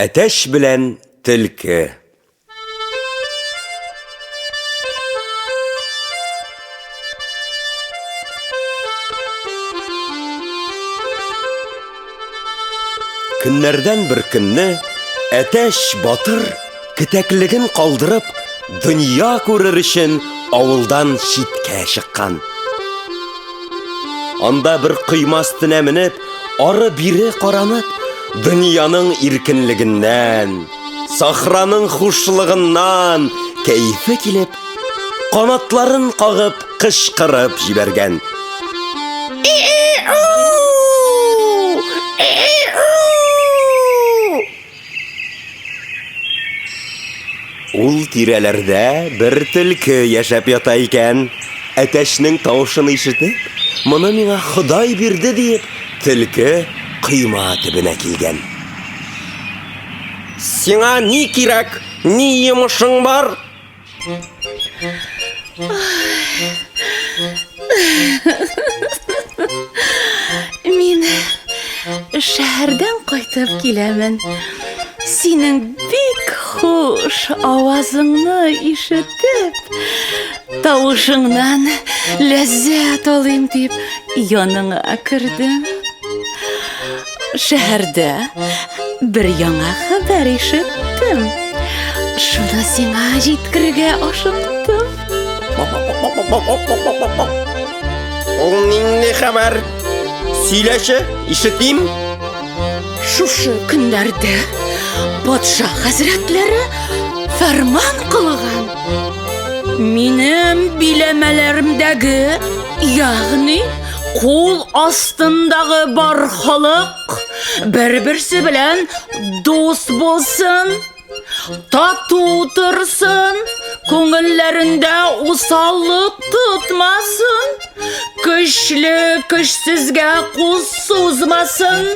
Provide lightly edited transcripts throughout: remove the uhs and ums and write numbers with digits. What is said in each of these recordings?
Әтәч белән төлке. Көннәрдән бер көнне Әтәч батыр кетәклеген калдырып, дөнья күрер өчен авылдан читкә чыккан. Анда бер койма өстенә менеп, ары-бире каранып, дөньяның иркенлегеннән, сахраның хушлыгыннан кәефе килеп, канатларын кагып кычкырып җибәргән. Ул тирәләрдә бер төлке яшәп ята икән. Әтәчнең тавышын ишетеп, моны миңа Ходай бирде диеп, төлке койма төбенә килгән. Сиңа ни кирәк, ни йомышың бар? Мин шәһәрдән кайтып киләмен. Синең бик хуш авазыңны ишетеп, тавышыңнан ләззәт алыйм дип яныңа кердем. Шәһәрдә бер яңа хәбәр ишеттем. Шуны сиңа җиткерергә ашыктым. Ул нинди хәбәр? Сөйләче, ишетим. Шушы көннәрдә патша хәзрәтләре фәрман кылган. Минем биләмәләремдәге, ягъни Кул астындагы бар халык бер-берсе белән дус булсын, тату торсын, күңелләрендә усаллык тотмасын, көчле көчсезгә кул сузмасын,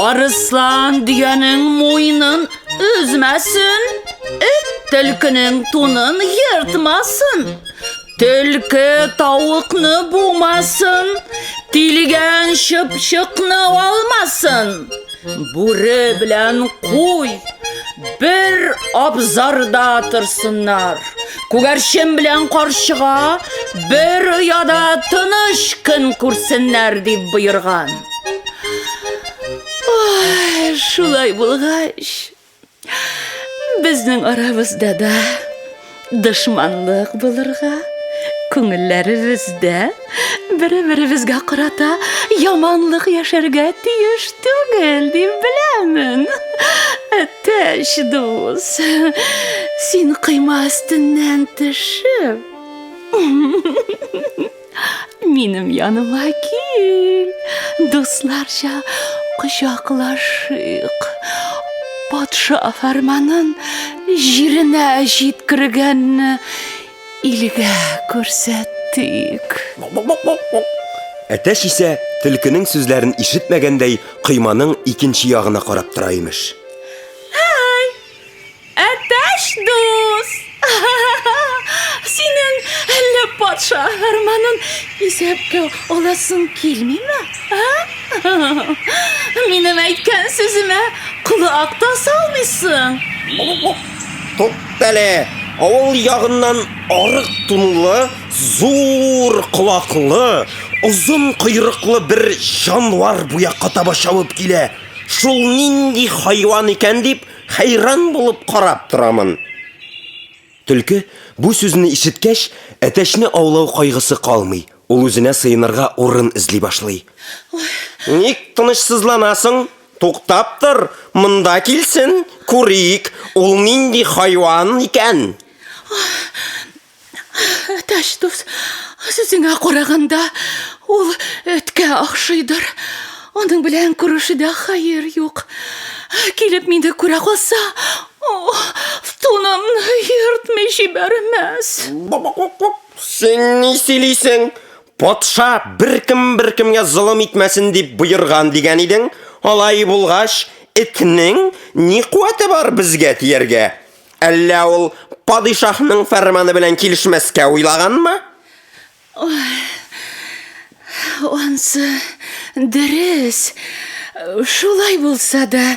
арыслан дөянең муенын өзмәсен, эт төлкенең тунын ертмасын. Төлке тавыкны бумасын, тилгән чыпчыкны алмасын. Бүре белән куй бер абзарда торсыннар. Күгәрчен белән карчыга бер ояда тыныч көн күрсеннәр дип боерган. Ой, шулай булгач, Безнең арабызда да дошманлык булырга, күңелләребездә бер-беребезгә карата яманлык яшәргә тиеш түгел дип беләмен. Әтәч дус, син койма өстеннән төшеп, Минем яныма кил, дусларча кочаклашыйк. Патша фәрманын җиренә җиткергәнне илгә күрсәтик. Әтәч исә төлкенең сүзләрен ишетмәгәндәй койманың икенче ягына карап тора имеш. Әтәч дус! Синең әллә патша фәрманын исәпкә аласың килмиме? А? Минем әйткән сүземә колак та салмыйсың. Туктале, авыл ягыннан арык тунлы, зур колаклы, озын койрыклы бер җанвар бу якка таба чабып килә. Шул нинди хайван икән дип, Хәйран булып карап торамын. Төлке бу сүзне ишеткәч, әтәчне аулау кайгысы калмый. Ул үзенә сыенырга урын эзли башлый. Ник тынычсызланасың? Туктап тор, монда килсен, күрик, ул нинди хайван икән. Әтәч дус, сүзеңә караганда, ул эткә охшыйдыр. Аның белән күрешүдә хәер юк. Килеп мине күрә калса, тунымны ертмый җибәрмәс. Син ни сөйлисең? Патша беркем беркемгә золым итмәсен дип боерган дигән идең. Алай булгач, этнең ни куәте бар безгә тияргә? Әллә ул падишаһның фәрманы белән килешмәскә уйлаганмы? Ой, ансы дөрес. Шулай булса да,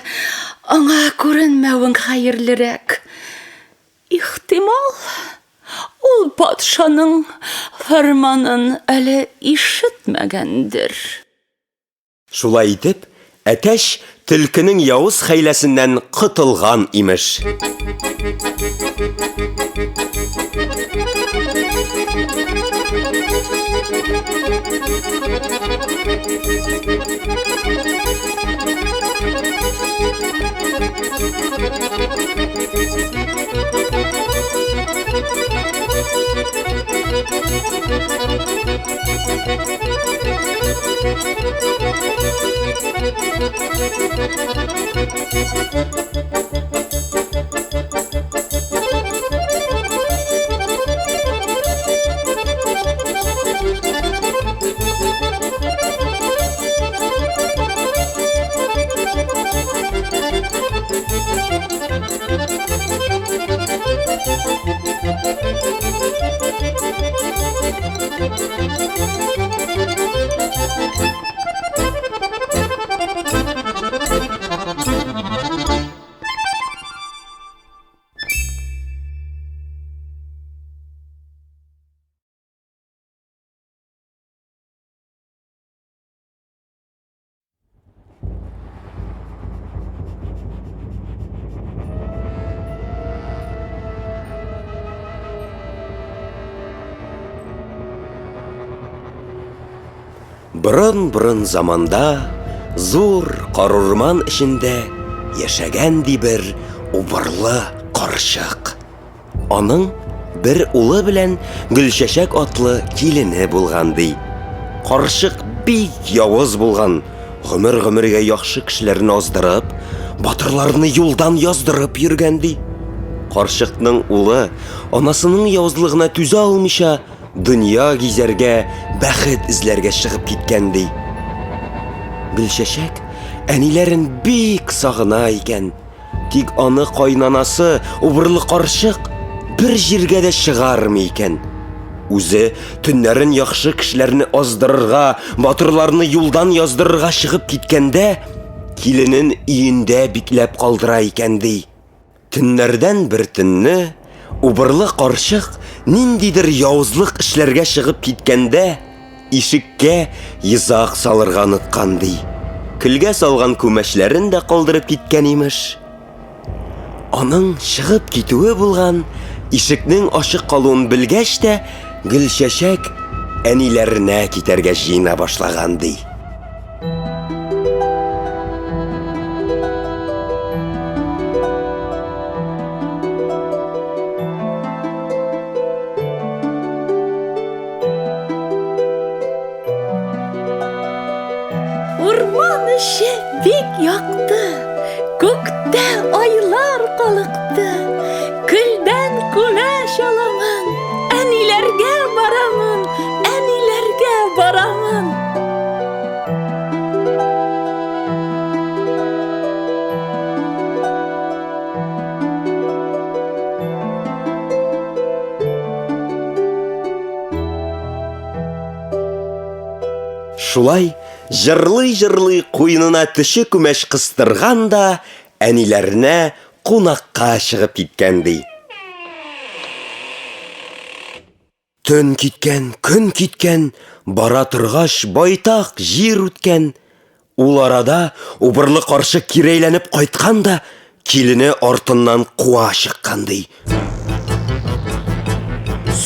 Аңа күренмәвең хәерлерәк. Ихтимал, ул патшаның фәрманын әле ишетмәгәндер. Шулай итеп, әтәч төлкенең явыз хәйләсеннән котылган, имеш. Борын-борын заманда зур карурман эчендә яшәгән ди бер убырлы карчык. Аның бер улы белән Гөлчәчәк атлы килене булган ди. Карчык бик явыз булган, гомер-гомергә яхшы кешеләрне аздырып, батырларны юлдан яздырып йөргән ди. Карчыкның улы, анасының явызлыгына түзә алмыйча, дөнья гизәргә, бәхет эзләргә чыгып киткән ди. Гөлчәчәк әниләрен бик сагына икән. Тик аны кайнанасы, убырлы карчык, бер җиргә дә чыгармый икән. Үзе төннәрен яхшы кешеләрне аздырырга, батырларны юлдан яздырырга чыгып киткәндә, киленен өендә бикләп калдыра икән ди. Төннәрдән бер төнне убырлы карчык ниндидер явызлык эшләргә чыгып киткәндә, Ишеккә йозак салырга оныткан, ди. Көлгә салган күмәчләрен дә калдырып киткән, имеш. Аның чыгып китүе булган, ишекнең ачык калуын белгәч тә, Гөлчәчәк әниләренә китәргә җыена башлаган, ди. Урман эче бик якты, Күктә айлар калыкты. Көлдән күмәч аламын, Әниләргә барамын, Әниләргә барамын. Шулай җырлый-җырлый куенына төче күмәч кыстырган да әниләренә кунакка чыгып киткән ди. Төн киткән, көн киткән, бара торгач, байтак җир үткән. Ул арада убырлы карчык кире әйләнеп кайткан да, килене артыннан куа чыккан ди.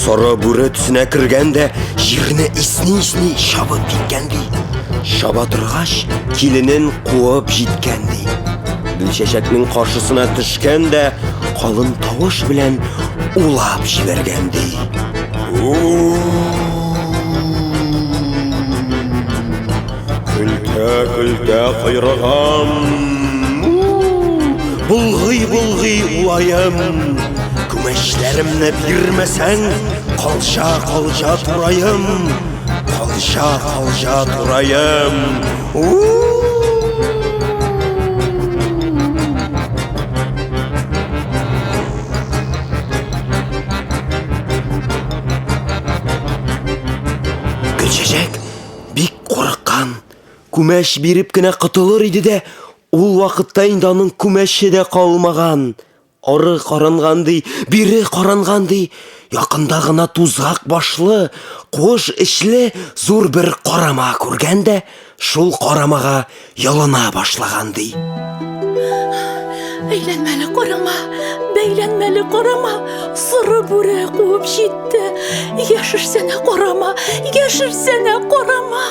Соры бүре төсенә кергән дә җирне исни-исни чабып киткән ди. Чаба торгач, киленен куып җиткән ди. Гөлчәчәкнең каршысына төшкән дә калын тавыш белән улап җибәргән ди. Көлтә-көлтә койрыгым, Булгый-булгый улаем, Күмәчләремне бирмәсәң, Калҗа-калҗа тураем, Калҗа-калҗа тураем. Гөлчәчәк бик курыккан. Күмәч биреп кенә котылыр иде дә, Ул вакытта инде аның күмәче дә калмаган. Ары каранган ди, бире каранган ди. Якында гына тузгак башлы, куыш эчле зур бер карама күргән дә, шул карамага ялына башлаган ди. Әйләнмәле карама, бәйләнмәле карама, соры бүре куып җитте. Яшерсәнә карама, яшерсәнә карама.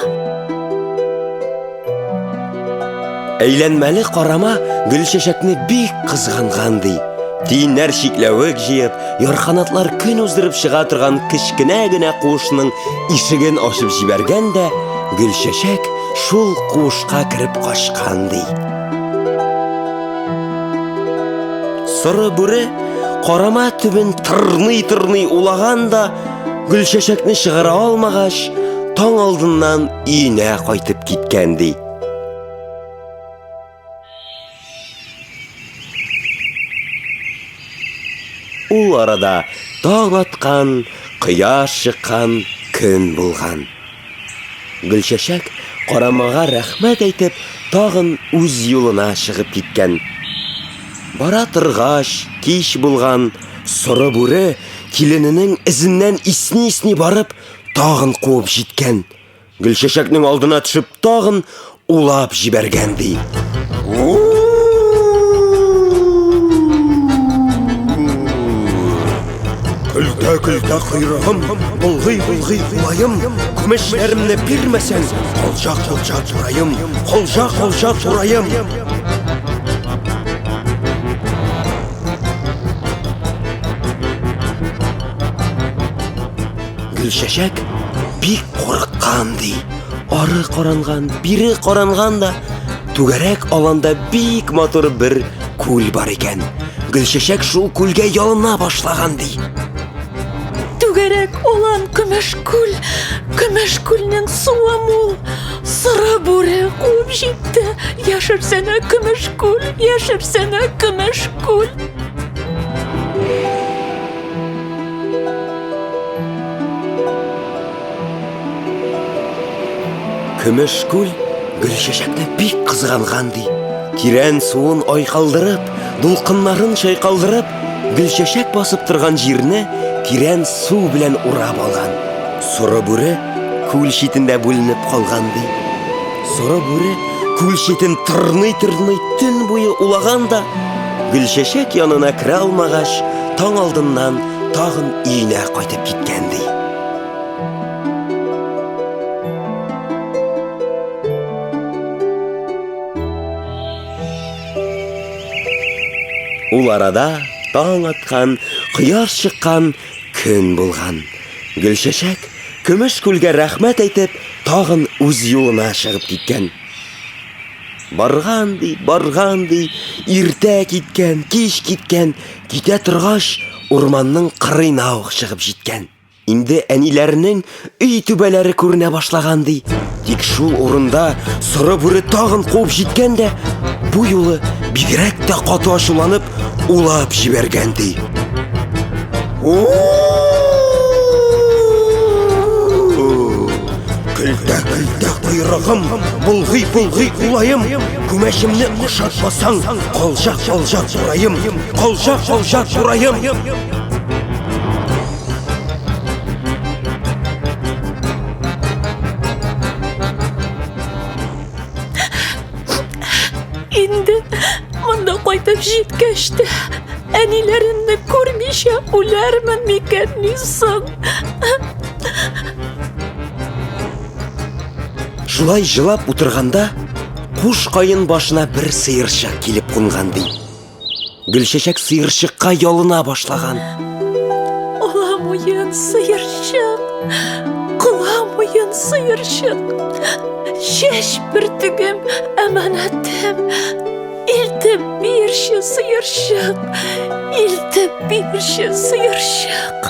Әйләнмәле карама Гөлчәчәкне бик кызганган ди. Тиеннәр чикләвек җыеп, ярканатлар көн уздырып чыга торган кечкенә генә куышның ишеген ачып җибәргән дә, Гөлчәчәк шул куышка кереп качкан ди. Соры бүре карама төбен тырный-тырный улаган да, Гөлчәчәкне чыгара алмагач, таң алдыннан өенә кайтып киткән ди. Ул арада таң аткан, кояш чыккан, көн булган. Гөлчәчәк карамага рәхмәт әйтеп, тагын үз юлына чыгып киткән. Бара торгач, кич булган, соры бүре килененең эзеннән исни-исни барып, тагын куып җиткән. Гөлчәчәкнең алдына төшеп тагын улап җибәргән ди. Көлтә-көлтә койрыгым, болгый-болгый кулаем, көмешләремне бирмәсәң, колча-колча тураем, колча-колча тураем. Гөлчәчәк бик курыккан ди. Ары каранган, бире каранган да, түгәрәк аланда бик матур бер күл бар икән. Гөлчәчәк шул күлгә ялына башлаган ди. Түгәрәк алан көмеш күл, көмеш күлнең суы мул. Соры бүре куып җитте. Яшерсәнә көмеш күл, яшерсәнә көмеш күл. Көмеш күл Гөлчәчәкне бик кызганган ди. Тирән суын айкалдырып, дулкыннарын чайкалдырып, Гөлчәчәк басып торган җирне тирән су белән урап алган. Соры бүре күл читендә бүленеп калган ди. Соры бүре күл читен тырный-тырный төн буе улаган да, Гөлчәчәк янына керә алмагач, таң алдыннан тагын өенә кайтып киткән ди. Ул арада таң аткан, кояш чыккан, көн булган. Гөлчәчәк, көмеш күлгә рәхмәт әйтеп, тагын үз юлына чыгып киткән. Барган ди, барган ди, иртә киткән, кич киткән, китә торгач, урманның кырыена ук чыгып җиткән. Инде әниләренең өй түбәләре күренә башлаган ди. Тик шул урында соры бүре тагын куып җиткән дә, бу юлы бигрәк тә каты ачуланып, улап җибәргән ди. Көлтә-көлтә койрыгым, болгый-болгый кулаем, күмәчемне ошатмасаң, калҗа-калҗа тураем, калҗа-калҗа тураем. Инде монда кайтып җиткәч тә, әниләремне күрмичә үләрмен микән ни соң? Шулай җылап утырганда, куш каен башына бер сыерчык килеп кунган ди. Гөлчәчәк сыерчыкка ялына башлаган. Ала муен сыерчык, кола муен сыерчык. Чәч бөртегем, әманәтем. Илтеп бирче сыерчык, илтеп бирче сыерчык.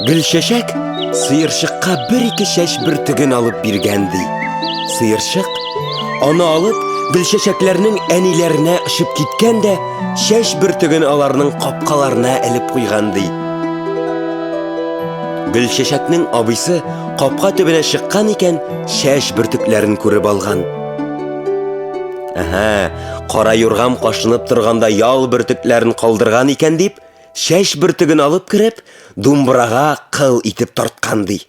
Гөлчәчәк сыерчыкка бер-ике чәч бөртеген алып биргән ди. Сыерчык аны алып Гөлчәчәкләрнең әниләренә очып киткән дә чәч бөртеген аларның капкаларына элеп куйган ди. Гөлчәчәкнең абыйсы капка төбенә чыккан икән, чәч бөртекләрен күреп алган. Әһә, кара юргам кашынып торганда ял бөртекләрен калдырган икән дип, чәч бөртеген алып кереп, думбрага кыл итеп тарткан ди.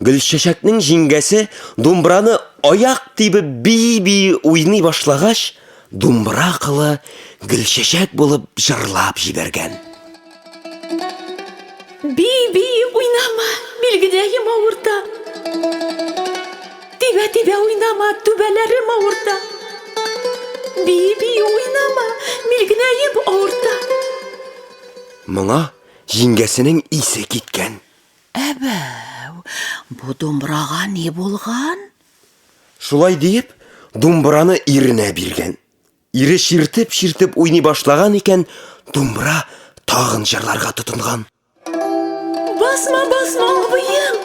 Гөлчәчәкнең җиңгәсе думбраны аяк тибеп бии-бии уйный башлагач, думбра кылы Гөлчәчәк булып җырлап җибәргән. Би-би уйнама, билгедәем авырта. Тибә-тибә уйнама, түбәләрем авырта. Би-би уйнама, билгедәем авырта. Моңа җиңгәсенең исе киткән. Әбәү, бу думбрага ни булган? Шулай диеп, думбраны иренә биргән. Ире чиртеп-чиртеп уйный башлаган икән, думбра тагын җырларга тотынган. Басма, басма, абыем!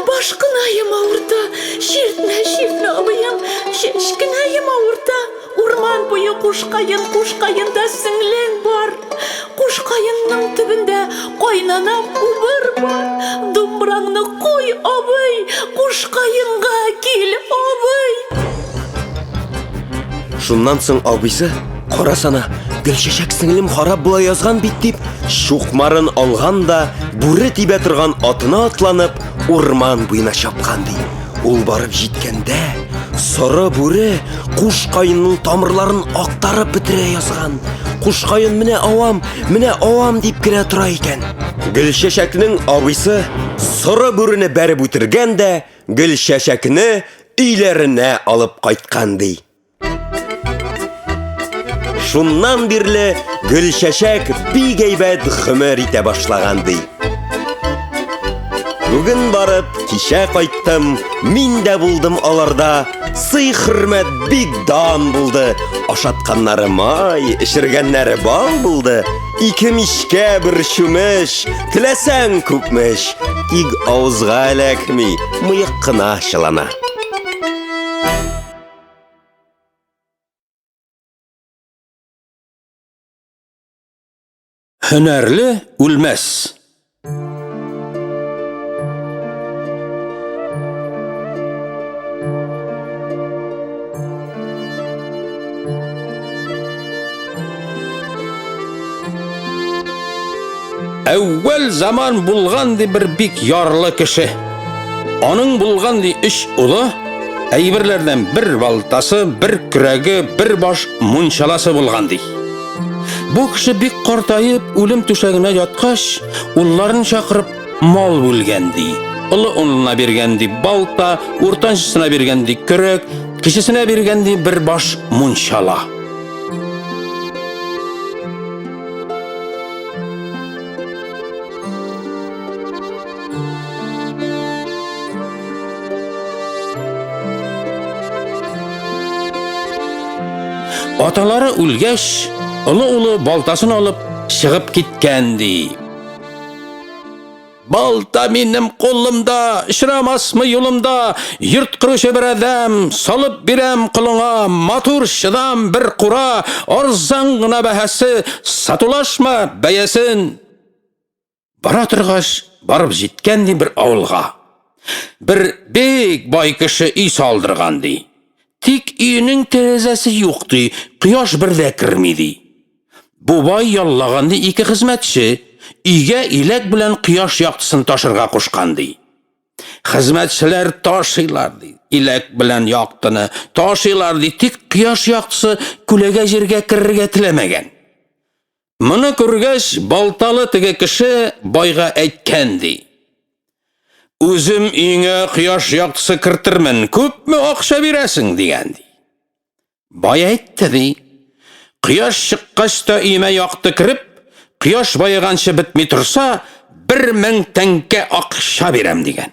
Башкынаем авырта, чиртмә, чиртмә, абыем, чәчкенәем авырта. Урман буе кушкаен, кушкаенда сеңлең бар. Кушкаенның төбендә кайнанам убыр бар. Думбраңны куй, абый, кушкаенга кил, абый. Шуннан соң абыйсы, карасана, Гөлчәчәк сеңлем харап була язган бит дип, чукмарын алган да, бүре тибә торган атына атланып, урман буена чапкан ди. Ул барып җиткәндә, соры бүре куш каенның тамырларын актарып бетерә язган. Куш каен менә авам, менә авам дип кенә тора икән. Гөлчәчәкнең абыйсы соры бүрене бәреп үтергән дә, Гөлчәчәкне өйләренә алып кайткан ди. Шуннан бирле Гөлчәчәк бик әйбәт гомер итә башлаган ди. Бүген барып, кичә кайттым, мин дә булдым аларда. Сый хөрмәт бик дан булды. Ашатканнары май, эчергәннәре бал булды. Ике мичкә бер чүмеч, теләсәң күпмеш. Тик авызга эләкми, мыек кына чылана. Һөнәрле үлмәс. Әүвәл заман булган ди бер бик ярлы кеше. Аның булган ди өч улы, әйберләрдән бер балтасы, бер көрәге, бер баш мунчаласы булган ди. Бу кеше бик картаеп, үлем түшәгенә яткач, улларын чакырып мал бүлгән ди. Олы улына биргән ди балта, уртанчысына биргән ди көрәк, кечесенә биргән ди бер баш мунчала. Аталары үлгәч, олы улы балтасын алып чыгып киткән ди. Балта минем кулымда, очрамасмы юлымда, йорт коручы бер адәм, салып бирәм колыңа, матур чыдам бер кура, арзан гына бәһасе, сатулашма бәясен. Бара торгач, барып җиткән ди бер авылга. Бер бик бай кеше өй салдырган ди. Тик өенең тәрәзәсе юк ди, кояш бер дә керми ди. Бу бай яллаган ди ике хезмәтче, өйгә иләк белән кояш яктысын ташырга кушкан ди. Хезмәтчеләр ташыйлар ди, иләк белән яктыны ташыйлар ди, тик кояш яктысы күләгә җиргә керергә теләмәгән. Моны күргәч, балталы теге кеше байга әйткән ди. Үзем өеңә кояш яктысы кертермен, күпме акча бирәсең дигән ди. Бай әйтте ди. Кояш чыккач та өемә якты кереп, кояш баеганчы бетми торса, 1000 тәңкә акча бирәм дигән.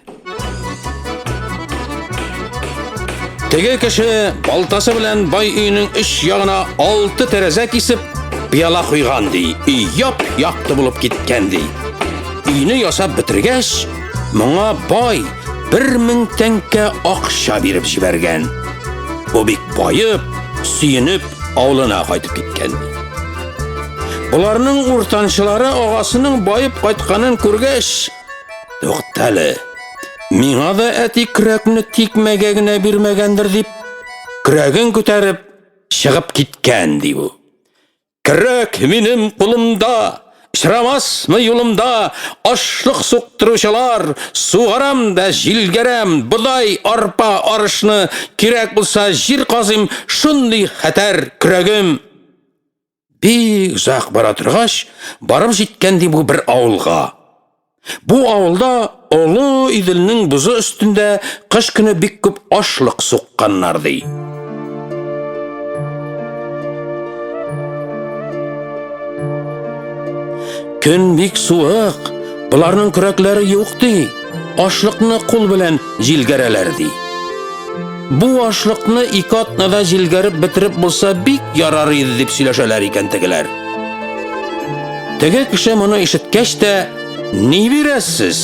Теге кеше балтасы белән бай өенең өч ягына алты тәрәзә кисеп, пыяла куйган ди. Өй яп-якты булып киткән ди. Өйне ясап бетергәч, моңа бай 1000 тәңкә акча биреп җибәргән. Бу бик баеп, сөенеп, авылына кайтып киткән ди. Боларның уртанчылары агасының баеп кайтканын күргәч, туктале, миңа да әти көрәкне тикмәгә генә бирмәгәндер дип, көрәген күтәреп, Чыгып киткән, ди бу. Көрәк минем кулымда, очрамасмы юлымда, ашлык суктыручылар, сугарам да җилгәрәм, бодай, арпа, арышны, кирәк булса җир казыйм, шундый хәтәр көрәгем. Бик озак бара торгач, барып җиткән ди бу бер авылга. Бу авылда Олы Иделнең бозы өстендә кыш көне бик күп ашлык сукканнар ди. Көн бик суык, боларның көрәкләре юк ди. Ашлыкны кул белән җилгәрәләр ди. Бу ашлыкны ике атнада җилгәреп бетереп булса бик ярар иде дип сөйләшәләр икән тегеләр. Теге кеше моны ишеткәч тә, ни бирәсез?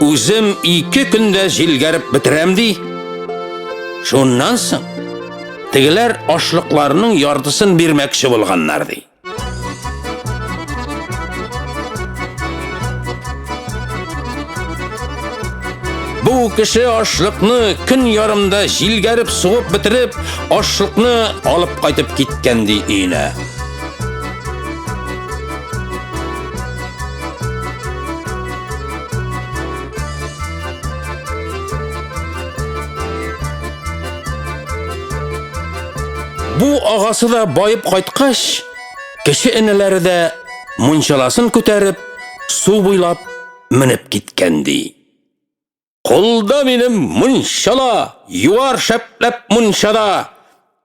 Үзем ике көндә җилгәреп бетерәм ди. Шуннан соң тегеләр ашлыкларының яртысын бирмәкче булганнар ди. Бу кеше ашлыкны көн ярымда җилгәреп сугып бетереп, ашлыкны алып кайтып киткән ди өенә. Бу агасы да баеп кайткач, кече энеләре дә мунчаласын күтәреп, су буйлап менеп киткән ди. Кулда минем мунчала, юар шәпләп мунчада.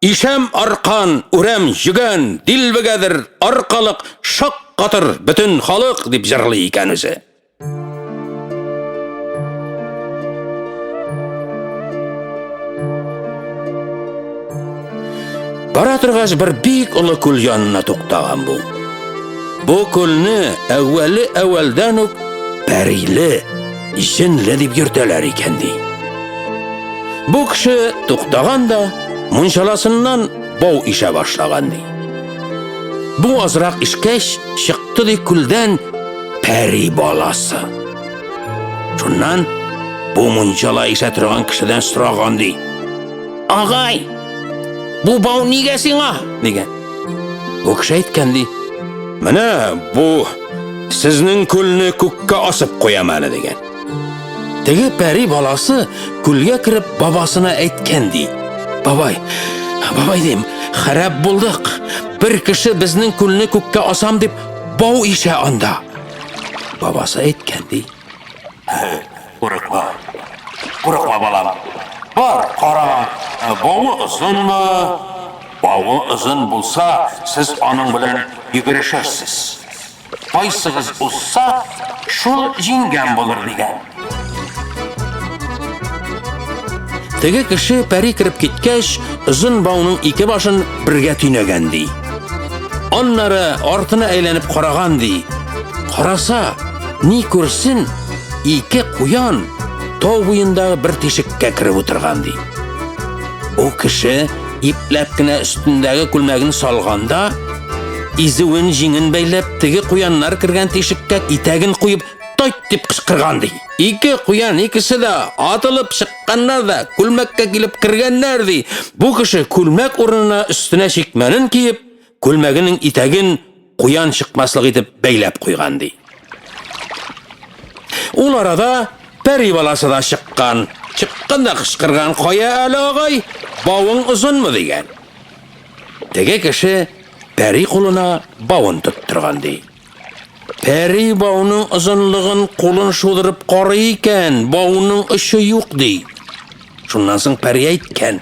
Ишәм аркан, үрәм йөгән, дилбегәдер, аркалык, шаккатыр бөтен халык, дип җырлый икән үзе. Бара торгач бер бик олы күл янына туктаган бу. Бу күлне әүвәле әүвәлдән үк пәриле, җенле дип йөртәләр икән ди. Бу кеше туктаган да мунчаласыннан бау ишә башлаган ди. Бу азрак ишкәч, чыкты ди күлдән пәри баласы. Шуннан бу мунчала ишә торган кешедән сораган ди. Агай, бу бау нигә сиңа? дигән. Бу кеше әйткән ди. Менә бу сезнең күлне күккә асып куям әле дигән. Теге пәри баласы күлгә кереп бабасына әйткән ди. Бабай, бабай дим, хәрәп булдык. Бер кеше безнең күлне күккә асам дип бау ишә анда. Бабасы әйткән ди. Курыкма. Курыкма, балам. Бар, кара, бавы озынмы? Бавы озын булса, сез аның белән йөгерешерсез. Кайсыгыз узса, шул җиңгән булыр, дигән. Теге кеше пәри кереп киткәч, озын бауның ике башын бергә төйнәгән ди. Аннары артына әйләнеп караган ди. Караса, ни күрсен, ике куян тау буендагы бер тишеккә кереп утырган ди. Бу кеше ипләп кенә өстендәге күлмәген салганда, изүен җиңен бәйләп, теге куяннар кергән тишеккә итәген куеп, тайт дип кычкырган ди. Ике куян икесе дә атылып чыкканнар да күлмәккә килеп кергәннәр ди. Бу кеше күлмәк урынына өстенә чикмәнен киеп, күлмәгенең итәген куян чыкмаслык итеп бәйләп куйган ди. Ул арада пәри баласы да чыккан. Чыккан да кычкырган, кая әле агай, бавың озынмы дигән. Теге кеше пәри кулына бавын тоттырган ди. Пәри бауның озынлыгын кулын шудырып карый икән, бауның очы юк ди. Шуннан соң пәри әйткән: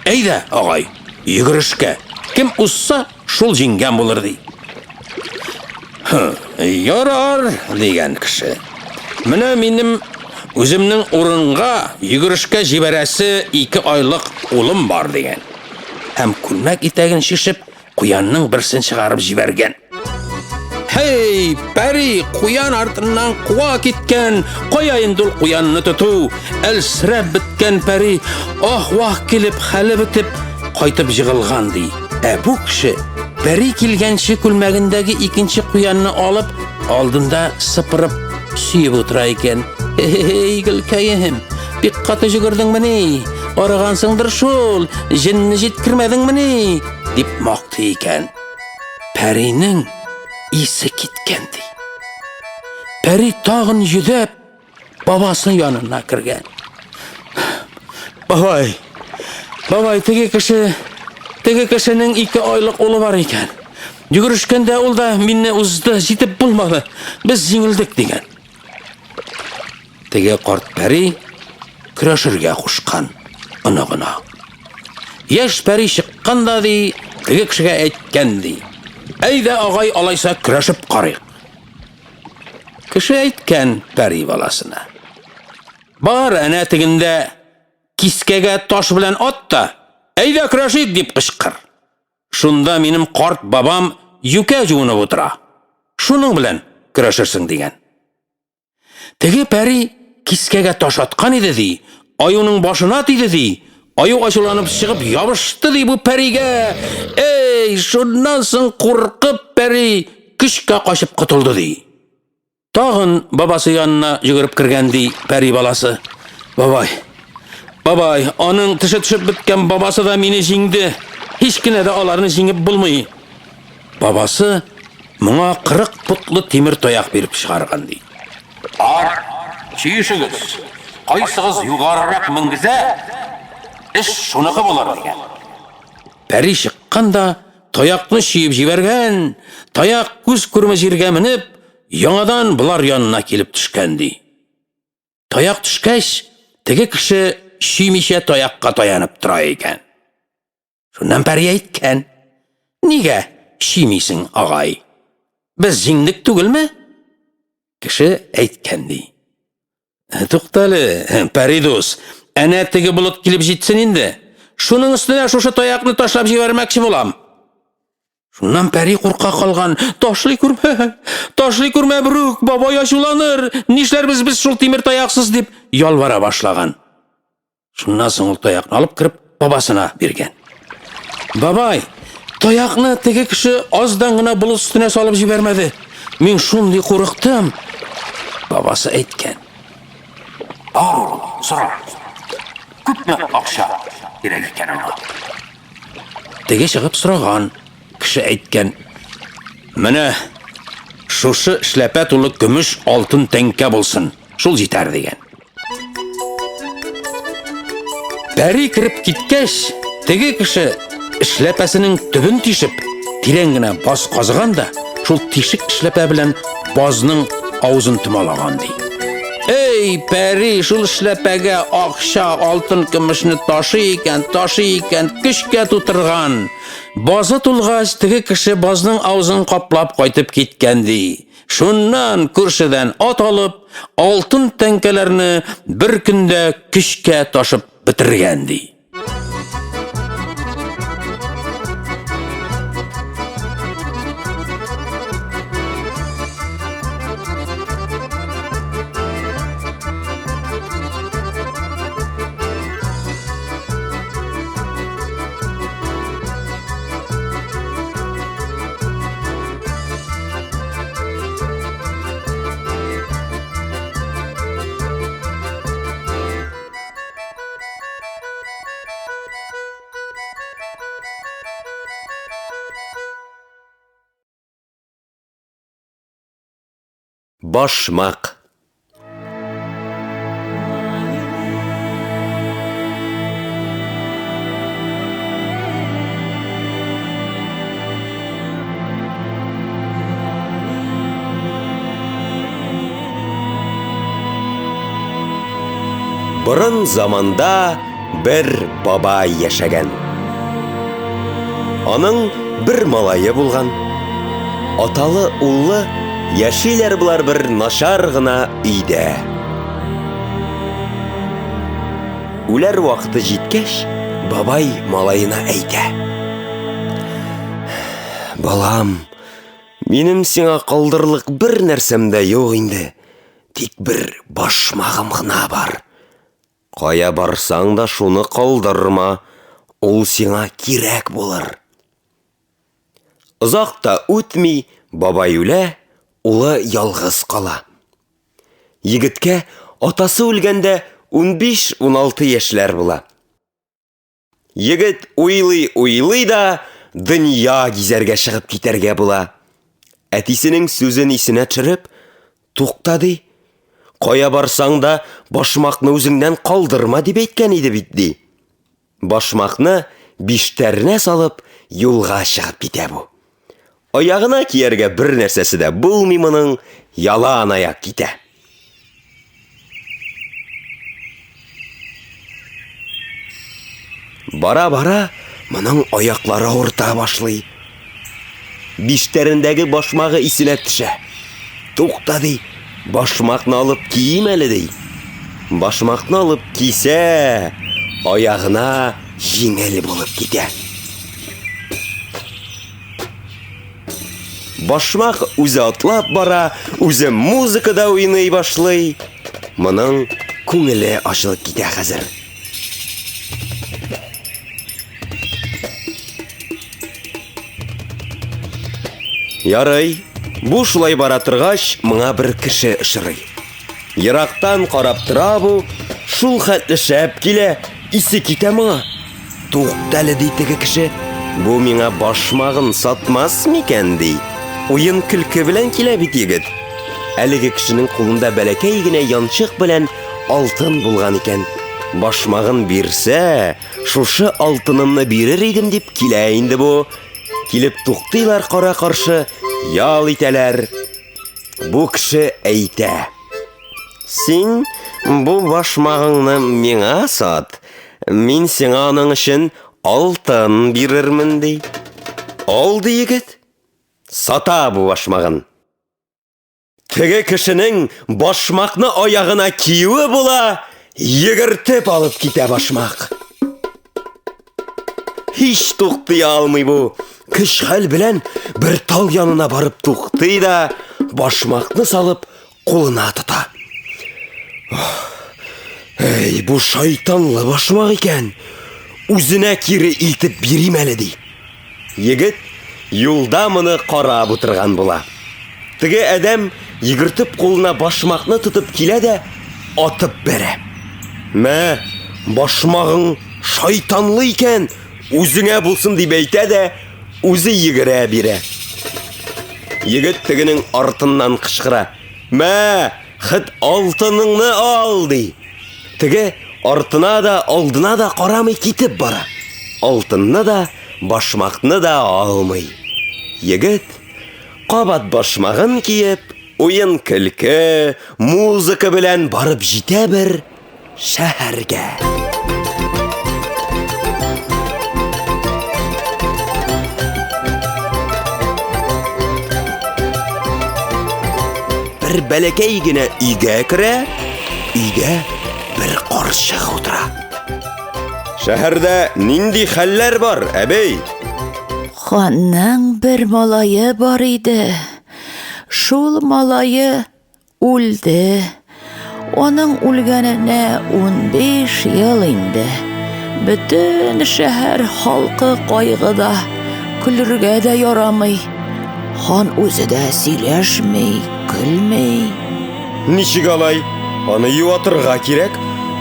"Әйдә, агай, йөгерешкә. Кем узса, шул җиңгән булыр" ди. Хы, ярар, дигән кеше. Менә минем үземнең урынга йөгерешкә җибәрәсе ике айлык улым бар дигән. Һәм күлмәк итәген чишеп, Куянның берсен чыгарып җибәргән. Хей, пәри, куян артыннан куа киткән. Кая инде ул куянны тоту? Әлсерәп беткән пәри, ах-вах килеп, хәле бетеп, кайтып җыгылган ди. Ә бу кеше пәри килгәнче күлмәгендәге икенче куянны алып, алдында сыпырып сөеп утыра икән. Хе-хе-хей, гөлкәем, бик каты җөгердеңмени? Арыгансыңдыр шул, җенне җиткермәдеңмени? дип мактый икән. Пәринең исе киткән ди. Пәри тагын йөдәп бабасы янына кергән. Бабай, бабай, теге кеше, теге кешенең ике айлык улы бар икән. Йөгерешкәндә ул да мине узды, җитеп булмады. Без җиңелдек дигән. Теге карт пәри көрәшергә кушкан оныгына. Яшь пәри чыккан да ди, теге кешегә әйткән ди. Әйдә, агай, алайса көрәшеп карыйк. Кеше әйткән пәри баласына. Бар, әнә тегендә кискәгә таш белән ат та, әйдә көрәшик дип кычкыр. Шунда минем карт бабам юкә җуынып утыра. Шуның белән көрәшерсең дигән. Теге пәри кискәгә таш аткан иде ди, аюның башына тиде ди. Аю ачуланып чыгып ябышты ди бу пәригә. Эй, шуннан соң куркып пәри көчкә качып котылды ди. Тагын бабасы янына йөгереп кергән ди пәри баласы. Бабай, бабай, аның теше төшеп беткән бабасы да мине җиңде. Һич кенә дә аларны җиңеп булмый. Бабасы моңа 40 потлы тимер таяк биреп чыгарган ди. Бар, чөешегез, кайсыгыз югарырак менгезә, эш шуныкы булыр, дигән. Пәри чыккан да таякны чөеп җибәргән, таяк күз күрме җиргә менеп, яңадан болар янына килеп төшкән ди. Таяк төшкәч, теге кеше чөймичә таякка таянып тора икән. Шуннан пәри әйткән, Нигә чөймисең, агай? Без җиңдек түгелме? Кеше әйткән ди. Туктале, пәри дус, әнә теге болыт килеп җитсен инде. Шуның өстенә шушы таякны ташлап җибәрмәкче булам. Шуннан пәри курка калган. Ташлый күрмә, ташлый күрмә, берүк, бабай ачуланыр. Нишләрбез без шул тимер таяксыз дип ялвара башлаган. Шуннан соң ул таякны алып кереп бабасына биргән. Бабай, таякны теге кеше аздан гына болыт өстенә салып җибәрмәде. Мин шундый курыктым. Бабасы әйткән. Бар, улым, сора. Күпме акча кирәк икән аңа? Теге чыгып сораган. Кеше әйткән. Менә шушы эшләпә тулы көмеш алтын тәңкә булсын. Шул җитәр дигән. Пәри кереп киткәч, теге кеше эшләпәсенең төбен тишеп, тирән генә баз казыган да, шул тишек эшләпә белән базның авызын томалаган ди. Эй, пәри, шул эшләпәгә акча, алтын, көмешне ташый икән, ташый икән, көчкә тутырган. Базы тулгач, теге кеше базның авызын каплап кайтып киткән ди. Шуннан күршедән ат алып, алтын тәңкәләрне бер көндә көчкә ташып бетергән ди. Башмак. Борын заманда бер бабай яшәгән. Аның бер малае булган. Аталы уллы яшиләр болар бер начар гына өйдә. Үләр вакыты җиткәч, бабай малаена әйтә. Балам, минем сиңа калдырырлык бер нәрсәм дә юк инде. Тик бер башмагым гына бар. Кая барсаң да шуны калдырма, ул сиңа кирәк булыр. Озак та үтми, бабай үлә, улы ялгыз кала. Егеткә атасы үлгәндә 15-16 яшьләр була. Егет уйлый-уйлый да дөнья гизәргә чыгып китәргә була. Әтисенең сүзен исенә төшереп, тукта ди. Кая барсаң да башмакны үзеңнән калдырма дип әйткән иде бит ди. Башмакны биштәренә салып юлга чыгып китә бу. Аягына кияргә бер нәрсәсе дә булмый моның, ялан аяк китә. Бара-бара моның аяклары авырта башлый. Биштәрендәге башмагы исенә төшә. Тукта, ди, башмакны алып киим әле, ди. Башмакны алып кисә, аягына җиңел булып китә. Башмак үзе атлап бара, үзе музыкада уйный башлый. Моның күңеле ачылып китә хәзер. Ярый, бу шулай бара торгач, моңа бер кеше очрый. Ерактан карап тора бу, шул хәтле шәп килә, исе китә моңа. Туктале, ди теге кеше, бу миңа башмагын сатмас микән, ди. Уен көлке белән килә бит егет. Әлеге кешенең кулында бәләкәй генә янчык белән алтын булган икән. Башмагын бирсә, шушы алтынымны бирер идем дип килә инде бу. Килеп туктыйлар кара-каршы, ял итәләр. Бу кеше әйтә. Син бу башмагыңны миңа сат, мин сиңа аның өчен алтын бирермен, ди. Ал, ди егет. Сата бу башмагын. Теге кешенең башмакны аягына киюе була, йөгертеп алып китә башмак. Һич туктый алмый бу. Көч-хәл белән бер тал янына барып туктый да, башмакны салып кулына тота. Әй, бу шайтанлы башмак икән. Үзенә кире илтеп бирим әле, ди. Егет юлда моны карап утырган була. Теге адәм йөгертеп кулына башмакны тотып килә дә атып бәрә. Мә, башмагың шайтанлы икән, үзеңә булсын дип әйтә дә, үзе йөгерә бирә. Егет тегенең артыннан кычкыра. Мә, хет алтыныңны ал, ди. Теге артына да, алдына да карамый китеп бара. Алтынны да, башмакны да алмый. Егет кабат башмагын киеп, уен-көлке, музыка белән барып җитә бер шәһәргә. Бер бәләкәй генә өйгә керә, өйдә бер карчык утыра. Шәһәрдә нинди хәлләр бар, әбей? Ханның бер малае бар иде. Шул малае Үлде. Аның үлгәненә 15 ел инде. Бөтен шәһәр халкы кайгыда. Көлергә дә ярамый. Хан үзе дә сөйләшми, көлми. Ничек алай? Аны юатырга кирәк.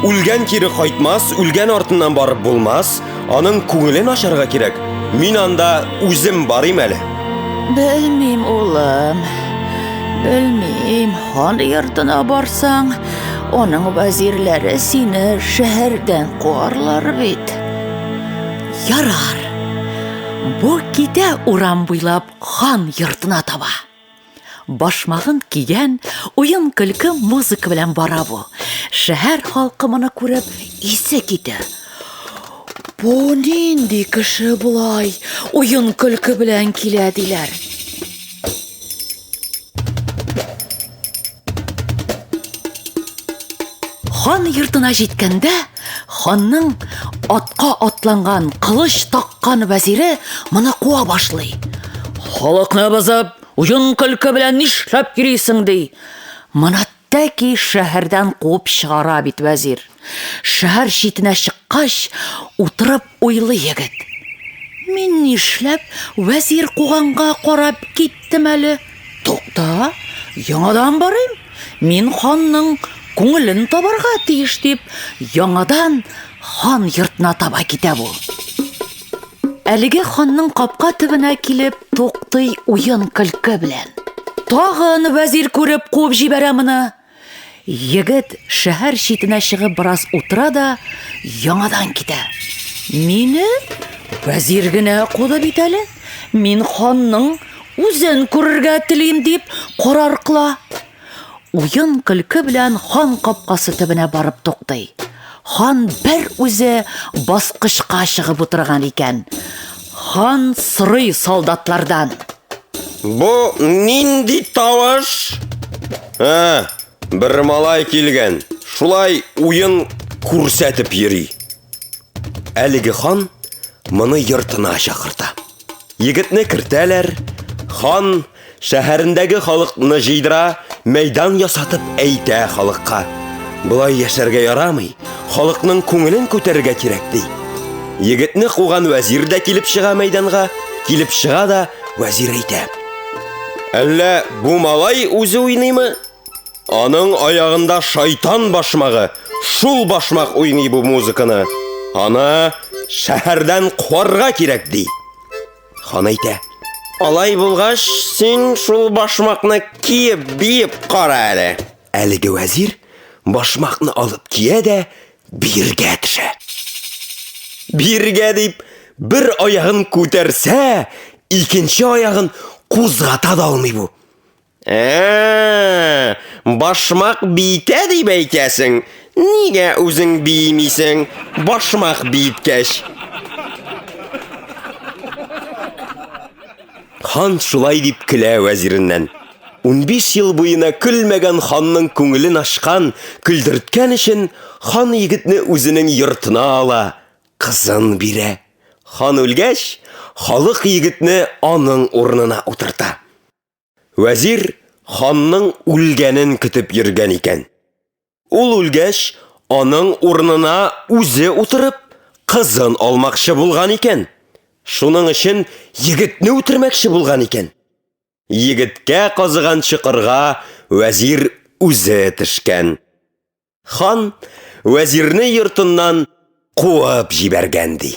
Үлгән кире кайтмас, үлгән артыннан барып булмас. Аның күңелен ачарга кирәк. Мин анда үзем барыйм әле. Белмим, улым. Белмим, хан йортына барсаң, аның вәзирләре сине шәһәрдән куарлар бит. Ярар. Бу китә урам буйлап хан йортына таба. Башмагын кигән, уен-көлке музыка белән бара бу. Шәһәр халкы моны күреп исе китә. Бу нинди кеше болай уен-көлке белән килә диләр. Хан йортына җиткәндә, ханның атка атланган, кылыч таккан вәзире моны куа башлый. Халыкны бозып, уен-көлке белән нишләп йөрисең, ди. Моны тәки шәһәрдән куып чыгара бит вәзир. Шәһәр читенә чыккач, утырып уйлый егет. Мин нишләп вәзир куганга карап киттем әле? Тукта, яңадан барыйм. Мин ханның күңелен табарга тиеш дип, яңадан хан йортына таба китә бу. Әлеге ханның капка төбенә килеп туктый уен-көлке белән. Тагын вәзир күреп куып җибәрә моны. Егет шәһәр читенә чыгып бераз утыра да яңадан китә. Мине вәзир генә куды бит әле. Мин ханның үзен күрергә телим дип карар кыла. Уен-көлке белән хан капкасы төбенә барып туктый. Хан бер үзе баскычка чыгып утырган икән. Хан сорый солдатлардан. Бу нинди тавыш? Ә, бер малай килгән. Шулай уен күрсәтеп йөри. Әлеге хан моны йортына чакырта. Егетне кертәләр. Хан шәһәрендәге халыкны җыйдыра, мәйдан ясатып әйтә халыкка. Болай яшәргә ярамый, халыкның күңелен күтәрергә кирәк, ди. Егетне куган вәзир дә килеп чыга мәйданга, килеп чыга да вәзир әйтә. Әллә бу малай үзе уйныймы? Аның аягында шайтан башмагы, шул башмак уйный бу музыканы. Аны шәһәрдән куарга кирәк, ди. Хан әйтә. Алай булгач, син шул башмакны киеп, биеп кара әле. Әлеге вәзир башмакны алып кия дә биергә төшә. Биергә дип, бер аягын күтәрсә, икенче аягын кузгата да алмый бу. Ә, башмак биетә дип әйтәсең. Нигә үзең биемисең, башмак биеткәч? Хан шулай дип көлә вәзиреннән. 15 ел буена көлмәгән ханның күңелен ачкан, көлдерткән өчен хан егетне үзенең йортына ала, кызын бирә. Хан үлгәч, халык егетне аның урынына утырта. Вәзир ханның үлгәнен көтеп йөргән икән. Ул үлгәч, аның урынына үзе утырып, кызын алмакчы булган икән. Шуның өчен егетне үтермәкче булган икән. Егеткә казыган чокырга вәзир үзе төшкән. Хан вәзирне йортыннан куып җибәргән ди.